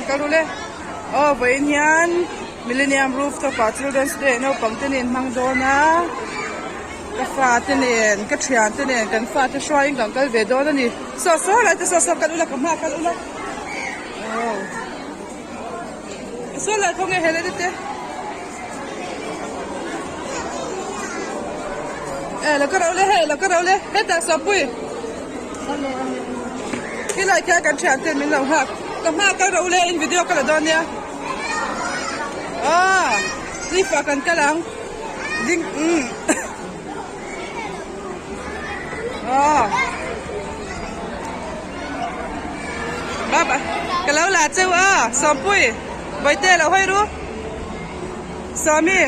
kal ru le. Aw vawiin hian Millennium Rooftop ah Children's Day naupang te nen hmang dawn a, ka fate nen ka thiante nen kan fate hruaiin kan kal ve dawn a ni. Saw saw lai te saw saw kal ula ka hma kal ula. Aw. Saw lai khaw nge he lai te. E lo ka rau le hei lo ka rau le hetah sawpui khilai khian kan thian ten min lo nghak ka hma kal rau le in video ka la dawn nia aw lift ah kan kal ang ding umm aw bye bye ka lo la cheu a sawmpui bawihte lo hawi ru. Sawmi.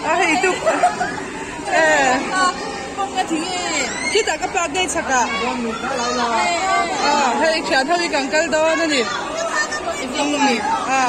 A hei tu e khitah ka park daih chhak ah a hei thian ho hi kan kal dawn a ni a.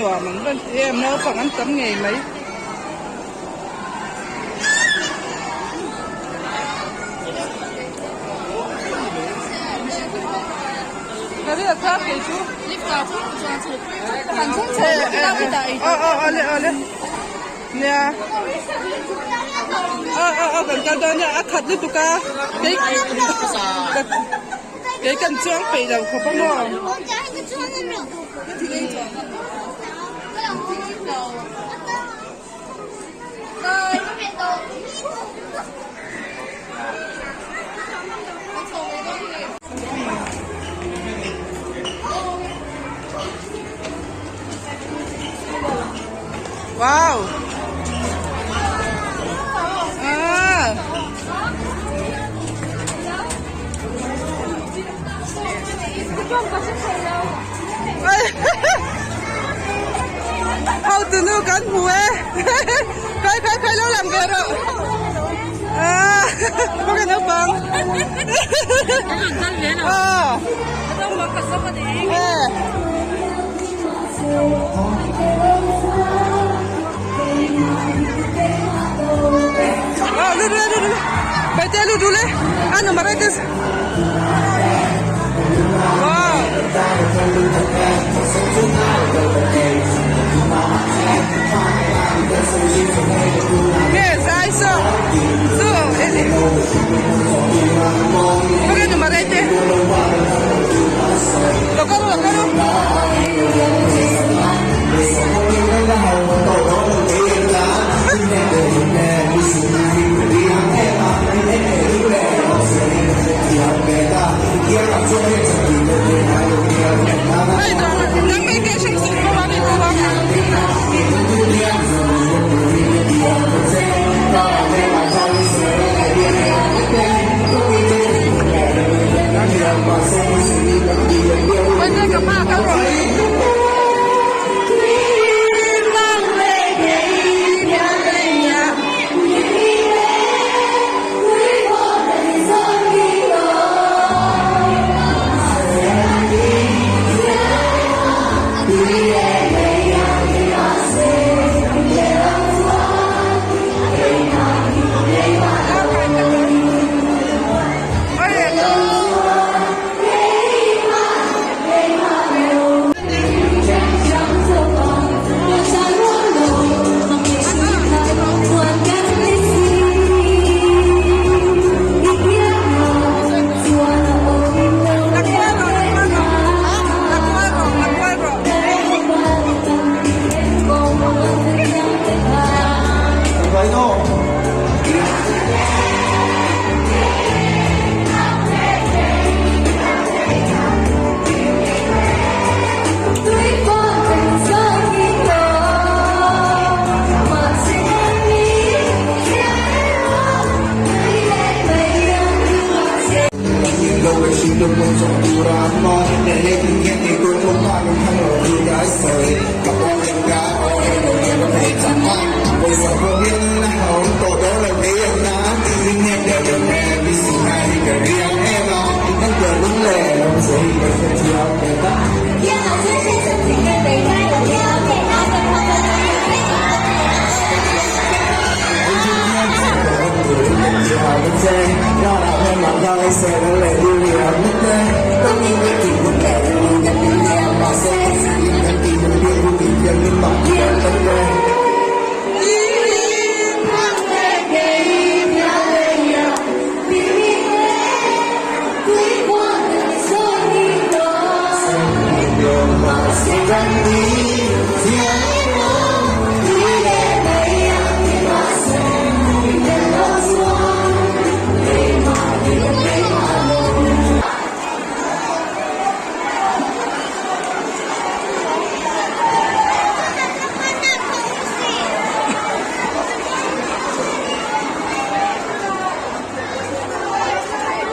Nuam an rawn ti em naupang an tam ngei mai. Nia aw aw aw kan kal dawn nia a khat lutuk a kei kei kan chuang peih lo khawp a maw. Wow. Ah. Ho tu nu kan hmu e. Khai khai khai lo lang ve rawh. Ah. Ka naupang. Ah. Eh. Ah, lu lu lu lu. Baite lu lu le. Ano marites. Wow. Nge zai so. Zu. Kore nu marete. Lokaru lokaru.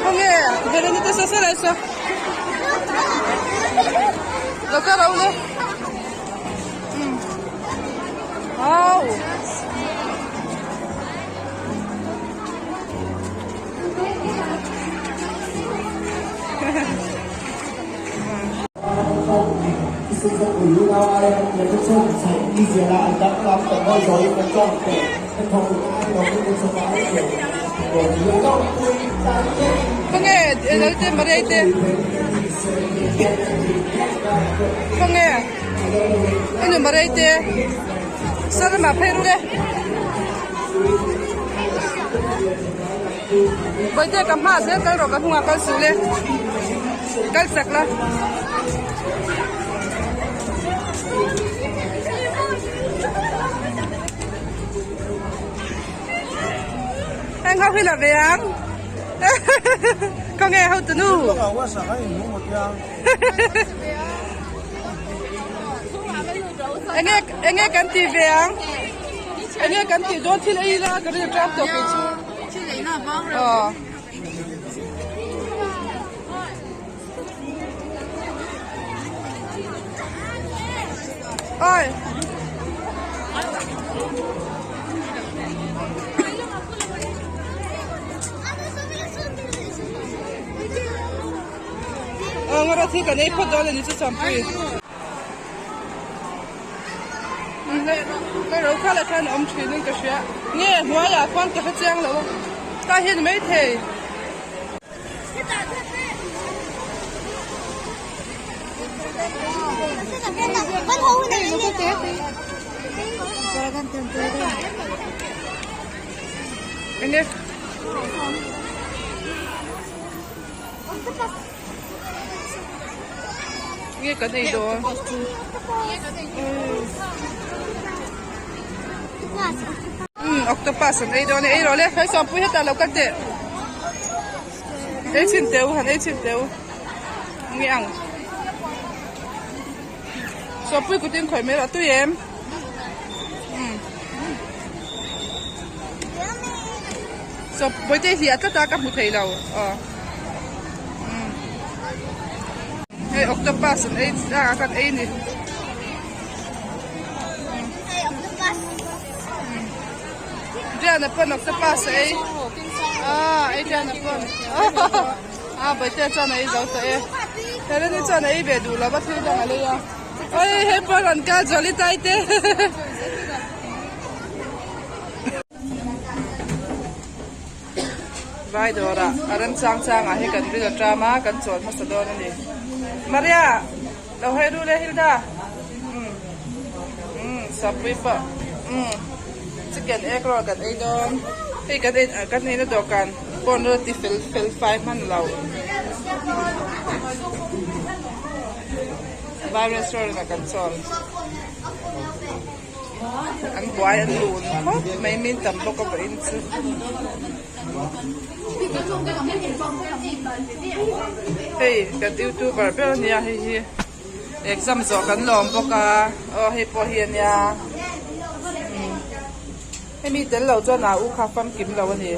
Khawnge Verani te saw saw lai saw lo ka ro le au. Khawnge Lalte Maria te khawnge enu Maria te sir lamah phei ru le Bawihte ka hmaah zel kal rawh ka hnungah kal suh le kal chak la. Heng ho hi la ve ang khawnge ho tunu enge enge kan ti ve ang enge kan tih dawn thil ei ila ka rilru ṭam tawh kei chu aw. Oi. Aw ngawrh a thil kan ei phawt dawn a ni chu Sampui. Ka ro kha la khan a awm thin in ka hria. Nge hnuaiah khuan ka hre chiang lo a. Ka hin maithei. Enge? Nge kan ei dawn? Umm octopus an ei dawn e, ei rawh le, hei sawmpui hetah lo kal teh. Ei chhin teh u, han ei chhin teh u. Nge ang. Sawmpui kutin khawih mai rawh, tui em? Umm. Sawp bawihte hi a tlat a ka hmu thei lo aw. Umm. Hei octopus an ei a kan ei ni. Diana pawn octopus a ei. Ah, ei Diana pawn. Ah, bawihte chuan a ei zo tawh e. Heleni chuan a ei ve duh lo va thil dang a lei a. Oi, hei pawh rawn kal Jolly tai te. Vai dawrah a remchang changah hi kan ril a ṭam a, kan chawl hmasa dawn a ni. Maria, lo hawi ru le Hilda. Umm, umm, sapui pawh, umm, chicken egg roll kan ei dawn. Hei kan ei, kan eina dawhkan pawn roti fel fel fai hman lo. Vai restaurant ah kan chawl. An buai an lun khawp mai min tam bawk a vawiin chu. Hei kan youtuber ber ania hei hi exam zawh kan lawm bawk a aw hei pawh hi ania hemi tel lo chuan a u kha famkim lo ani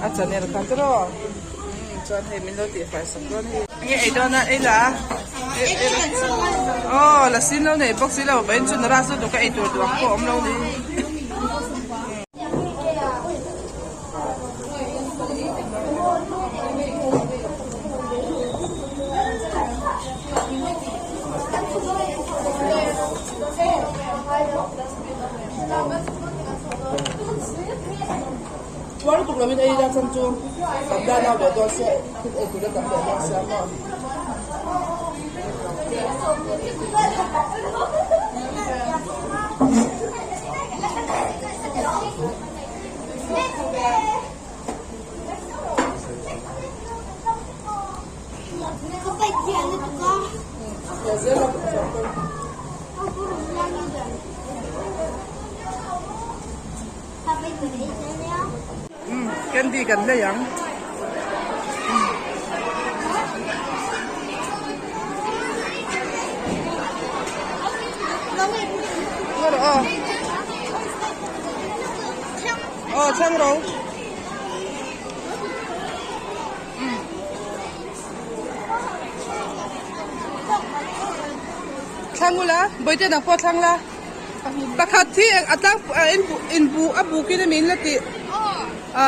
a channel kha tiraw. Chuan hei min lo tih fai sak dawn hei. Enge ei dawn a ei la a. Aw la sin lo nei bawk si lo vawiin chu nara chu duka ei tur duang pawh a awm lo ni. Tuar lutuk lovin ei ila chuan chu kan dan a ve dawn sia thil ei tur a tam leh dawn sia maw. Candy kan lei ang. Aw chhang ro. Thlang ula, Bawihte nang pawh thlang la. Pakhat hi a tlang a in in bu a bukin a min la tih. A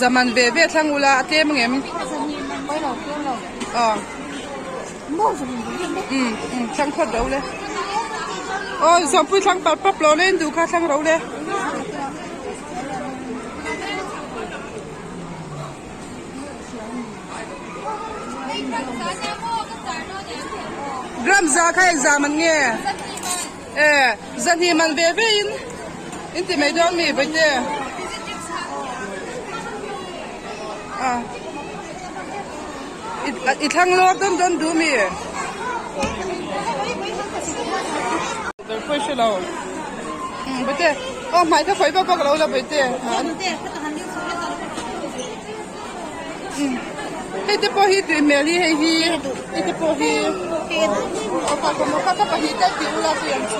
Zaman ve ve thlang ula a tlem angem? Aw. Um um thlang phawt ro le. Aw zawmpui thlang pap pap lo le in duh kha thlang ro le. Gram za kha eng za man nge? E zahnih man ve ve in in ti mai dawn mi vaite. A i thlang lawr dawn dawn duh mi. Ber pawh i hre lo. Umm bete aw hmai kha khawi vak vak lo la bete. Umm hei te pawh hi tui hmel hi hei hi hei te pawh hi aw kha kha kha kha pahnih tal tih ula tui ang chu.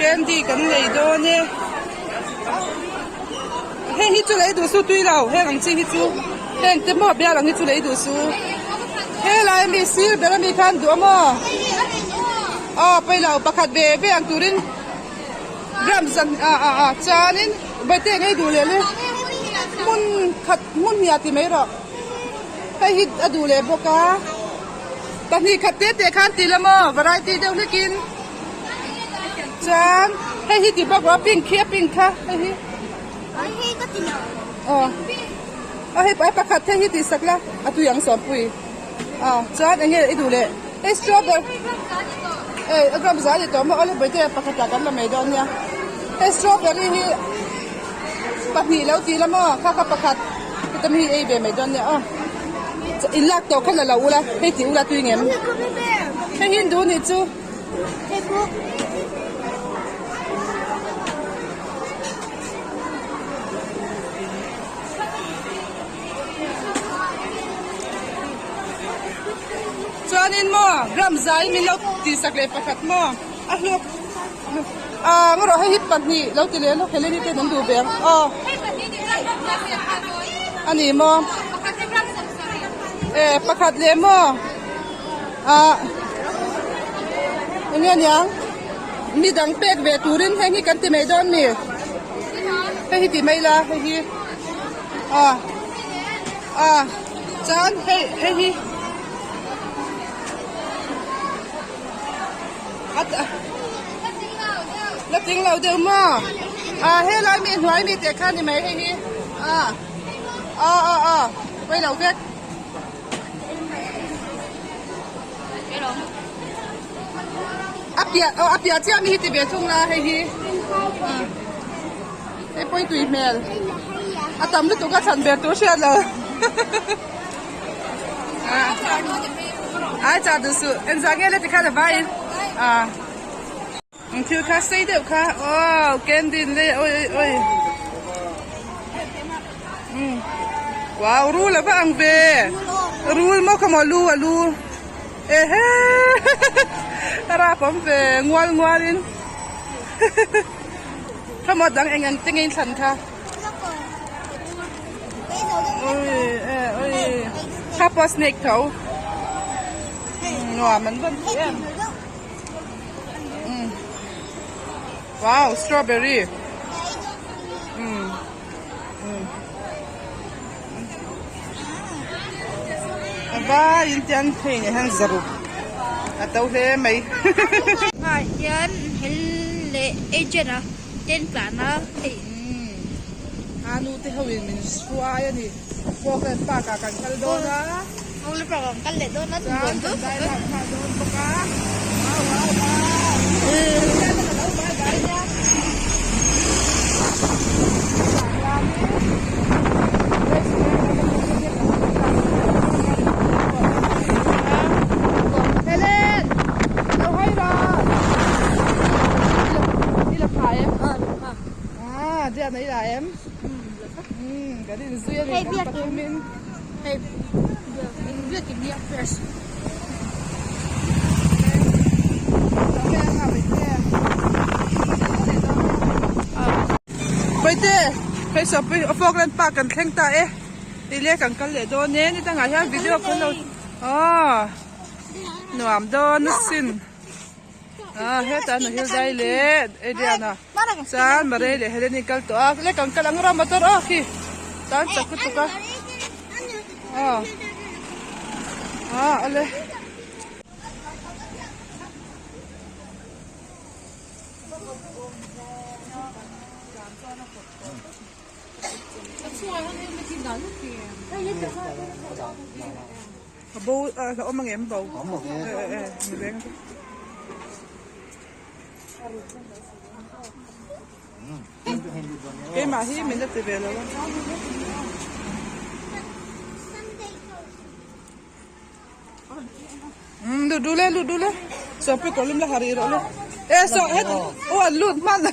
Candy kan lei dawn e. Heng hi chu lei duh su tui lo heng ang chi hi chu heng te maw bial ang hi chu lei duh su. Helai ami sir ber ami khan duh a maw? Aw pawi lo pakhat ve ve ang turin gram zan ah ah ah chuanin bawihte ngei duh leh le hmun khat hmun hniah ti mai rawh. Hei hi a duh leh bawk a pahnih khat te te khan ti la maw variety deuh hlekin chuan hei hi ti bawk rawh a pink khi a pink kha hei hi aw a hei pakhat hei hi tih sak la a tui ang sawmpui aw chuan eng nge i duh leh hei strawberry eh a gram za a ni tawh maw awle bawihte pakhat ah kan la mai dawn nia hei strawberry hi. Pahnih lo tih la maw kha kha pakhat heta mi hi ei ve mai dawn nia aw in lak tawh kha la lo ula hei tih ula tui ngem hei hi an duh nih chu. Chuanin maw gram zai min lo tihsak leh pakhat maw a hluk. Aaa ngaw rawh hei hi pahnih lo ti leh lawk Heleni ten an duh ve ang aw a ni maw eh pakhat leh maw ah eng nge niang mi dang pek ve turin heng hi kan ti mai dawn mi hei hi ti mai la hei hi ah ah chuan hei hei hi. La tling lo deuh maw? A helai mi hnuai mi teh kha ni mai hei hi a a a a pawi lo vek. A piah aw a piah chiah mi hi ti ve thung la hei hi hei pawi tui hmel a tam lutuk a chhan ber tur hriat lo. Ai chah duh suh engzah nge le tikhan a vaiin a thil kha sei deuh kha aw candy le oi oi oi um wow rul a va ang ve rul maw kha maw lu a lu ehe a rap awm ve ngual ngual in kha maw dang eng ang te nge in thlan kha. Kha pawh snake tho nuam an vawn thei em wow strawberry um. vaiin tiang hei nen hian zaruk a to hle mai. Hmaah hian hel leh agent a ten tlan a hei. Umm a nu te ho in min hruai a ni. Folkland park ah kan kal dawn a. Folkland park ah kan kal leh dawn a. Chuan kan zai lak nghal dawn bawk a. Wow wow wow. Hriat a ka lo bye bye nia. Helen! Lo hai rawh! I la pha em? Ah, Diana i la em? Umm, kan inzui a ni kan pathumin. Hei biakin, biakin hi a fresh. Paite, hei sawpui Falkland Park kan thleng ta e. Ti le kan kal leh dawn e, ni dangah hian video kan lo aw nuam dawn asin. Ah hetah nu hil dai leh Adriana chuan Marei leh Helen in kal tawh a le kan kal ang rawh motor aw khi tan chak lutuk a aw ah awle. A bo a la awm ang em bo e e mi veng te. Keimah hi min la ti ve lo a. Umm lut duh le lut duh le sawpui kawr lum la ha rih rawh le e saw het aw an lut hman e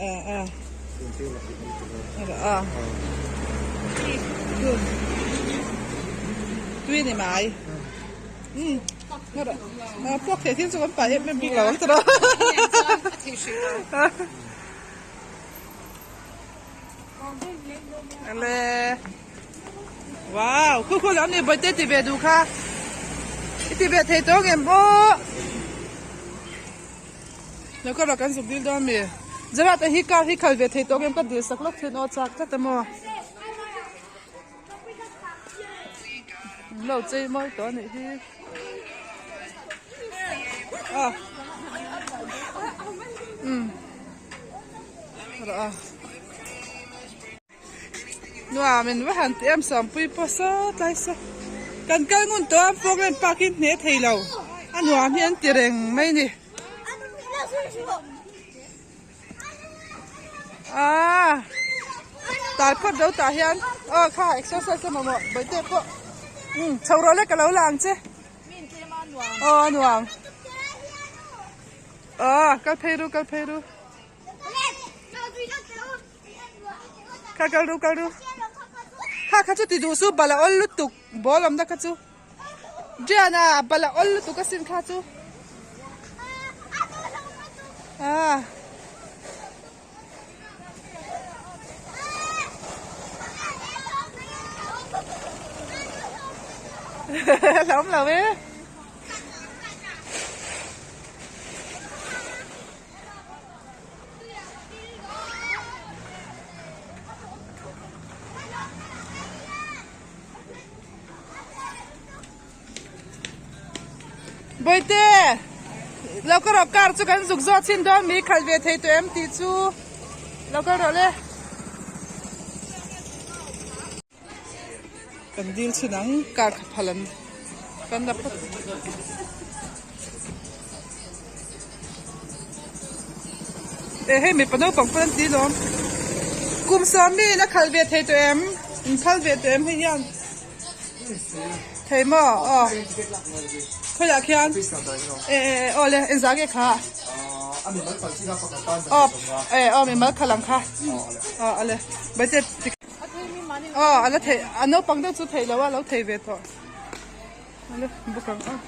e e a tui ni mai umm puak thei thil chu kan pai em em bik lo ang tawh Ale. Wow, khu khu lam ni boite ti ve du kha. I ti ve thei tawng em aw. Lo ka rak an zuk dil dawn mi. Zara te hi car hi khal ve thei tawng em ka dil sak lawk thin aw chak tlat emaw. Lo chei mawi tawh anih hi. Ah. Um. Nuam in va han ti em sawmpui pawh sawt lai saw kan kal ngun tawh a Falkland park hi hne thei lo a nuam hi an ti reng mai a ni aaa tai phawt zo tah hian aw kha exercise a mamawh bawihte pawh umm chho rawh le ka lo la ang che aw a nuam aw kal phei ru kal phei ru. Kha kal ru kal ru kha kha chu ti duh su bala awl lutuk ball awmna kha chu Driana bala awl lutuk asin kha chu ah hlauhawm lo e. Bawihte lo ka rawh car chu kan zuk zawh chin dawn mi khalh ve thei tawh em tih chu lo kal rawh le. Kan dil chhin ang car kha phal an kan la phawt. E hei mipa naupang pawn an ti lawm. Kum sawm mi in a khalh ve thei tawh em? In phal ve tawh em hei hian? Thei maw? Aw. Khawiah khian? E e e aw le engzah nge kha? Aw e aw mimal khalh ang kha. Aw ale. Baite Aw a la theih a naupang deuh chu theih loh a lo thei ve tawh ale book ang aw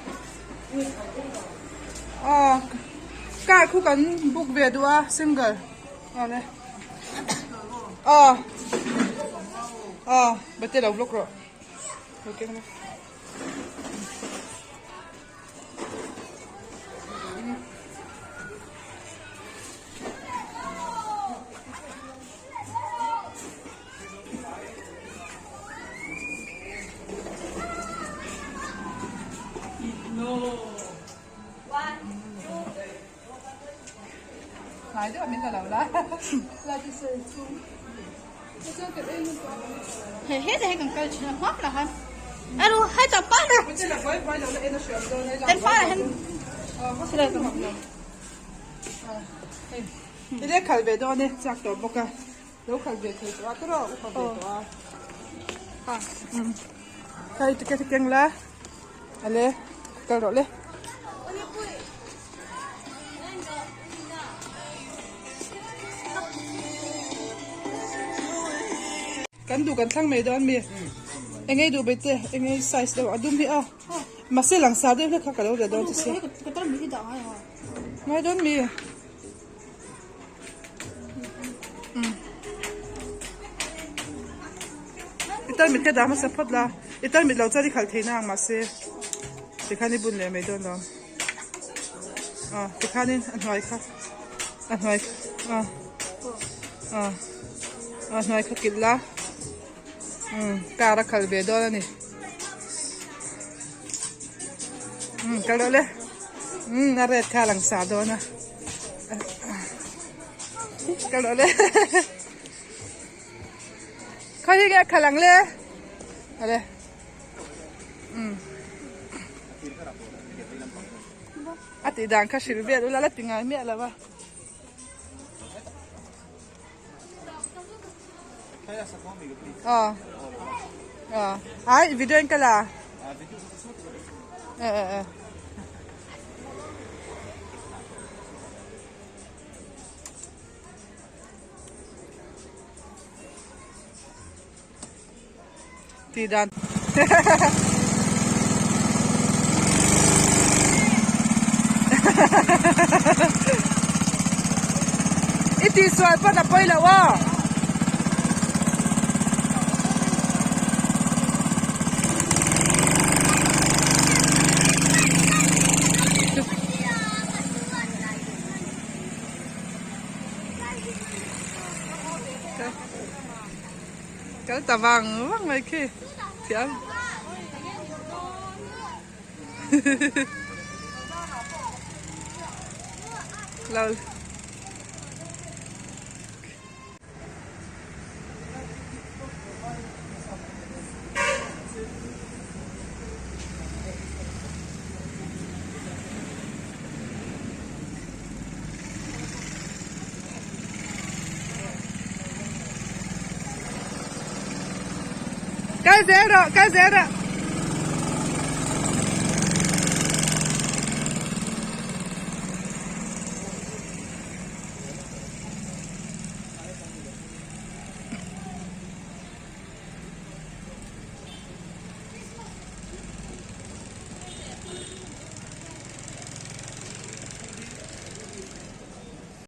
aw car khu kan book ve duh a single ale aw aw bate lo vlog rawh lo keng la. Hnai deuh min la lo la. La ti sawi chung. Chuan kan ei hun tawh a. Hei hetah hian kan kal thin a hma lah khan. Aro hetah pa na. Puiche la buai buai lo la en a hriat dawn a. Kan pa lah hian. Sila ka mak lo. Hei. I le khal ve dawn e chak tawh bawk a. Lo khal ve thei tawh a tawrh a upa ve tawh a. Ha. Hei ticket hi keng la. Ale kal rawh le. Kan duh kan thlang mai dawn mi. Engei duh bete engei size deuh a dum hi a. Mahse langsar deuh hlek kha ka lo la dawn che sia. Ngai dawn mi. I tarmit kha dah hmasa phawt la. I tarmit lo chuan i khalh thei na ang mahse tikhan i bun leh mai dawn lo. Aw tikhanin a hnuai kha a hnuai aw aw a hnuai kha kilh la umm car a khalh ve dawn a ni. Umm kal rawh le umm a red kha a lang sa dawn a kal rawh le khawi hi nge a khalh ang le ale umm a tih dan kha hrilh vel ula la ti ngai miah lo a. Aw aw ai video in ka la eh eh eh Tih dan I tihsual pawn a pawi loh aw. Kal ta vang vang mai khi thiam. Lo. Kal zel rawh kal zel rawh.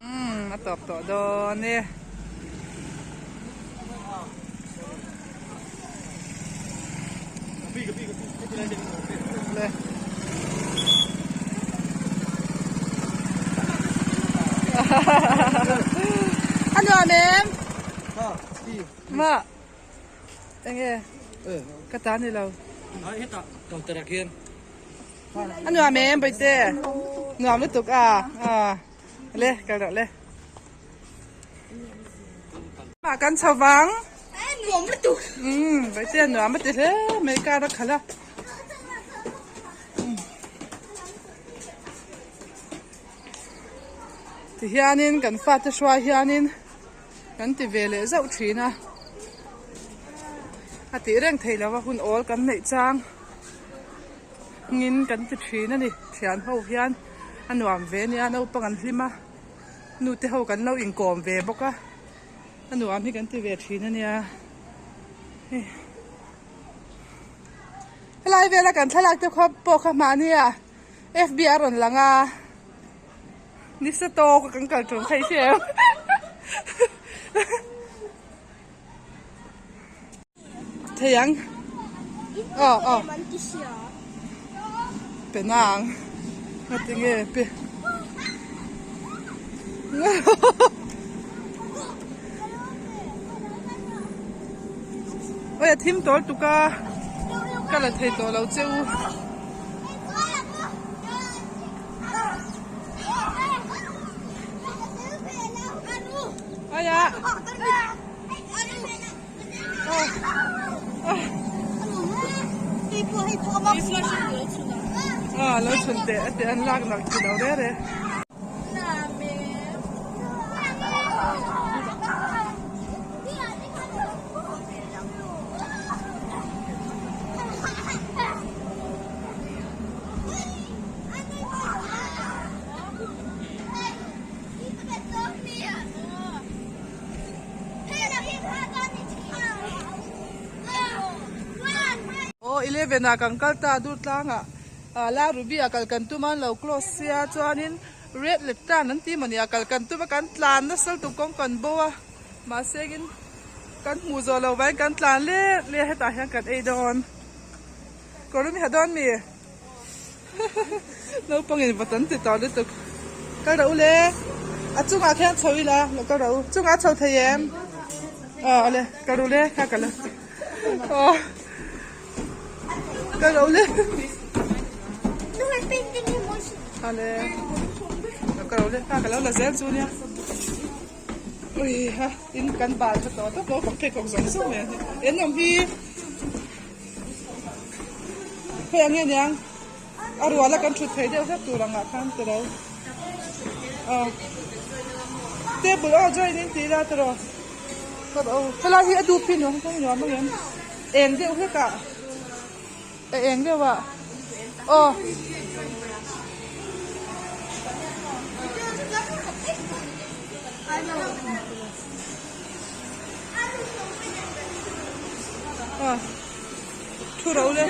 Umm a tawp tawh dawn e. Le. A nuam em? Ma. Enge? Ka ta ni lo. A nuam em Bawihtê? Nuam lutuk a. Le kal rawh le. Mah kan chho vang. Nuam lutuk. Umm Bawihtê nuam a ti hle mai car a khalh a. Tihianin kan fate hruai hianin kan ti ve leh zauh thin a. A tih reng theih lova hun awl kan neih chang. Ngin kan ti thin a ni thian ho hian a nuam ve ania naupang an hlim a nu te ho kan lo inkawm ve bawk a a nuam hi kan ti ve thin a nia hei helai vela kan thlalak te khaw pawh kha mahni ah F B a rawn lang a nisa tawk a kan kal tum kha i hria em. Thei ang. Aw aw. Pe nang. Ngati nge pe. Oi a thim tawr tuk a. Ka la thei tawh lo che u. Aia. Ah, lo chhun teh a teh an lak nak chi lo re re. Aw 11 ah kan kal ta dur tlangah ah la ruby ah kal kan tum a an lo close sia chuanin red leh tan an ti mawni ah kal kan tum a kan tlan nasa lutuk kawng kan bo a mahse in kan hmuh zawh loh vangin kan tlan let let a hetah hian kan ei dawn kawr lum hi ha dawn mi. Naupang in vat an ti tawh lutuk. Kal rawh u le. A chungah khian chho ila lo kal rawh u. Chungah a chho thei em? Aw awle kal rawh u le kha kal a. Aw kal rawh u le. Awle lo kal rawh u le kha ka lo la zel chu nia. Ui ha in kan bal tha tawh tawp naupang pheikhawk zawng zawng mai an hi. En awm hi. Hei ang nge niang a ruala kan thut thei deuh hlek tur angah khan tiro aw table aw join in tih ila tiro ka rawh aw helai hi a dup hi nuam kawng nuam ang em eng deuh hlek ah a eng deuh ah aw. Thu ro le.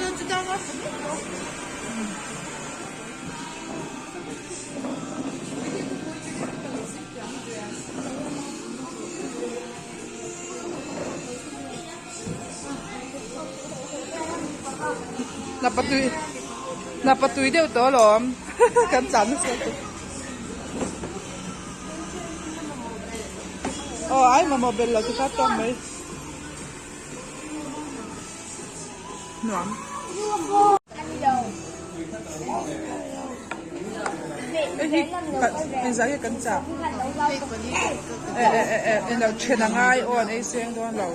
Napatui napatui deuh tawh alawm kan tlan nasa lutuk. Aw ai mamawh belh lo tikha tawk mai. Nuam. Hei hi engzah nge kan chah? Eh eh eh eh englo then a ngai aw an ei seng dawn lo.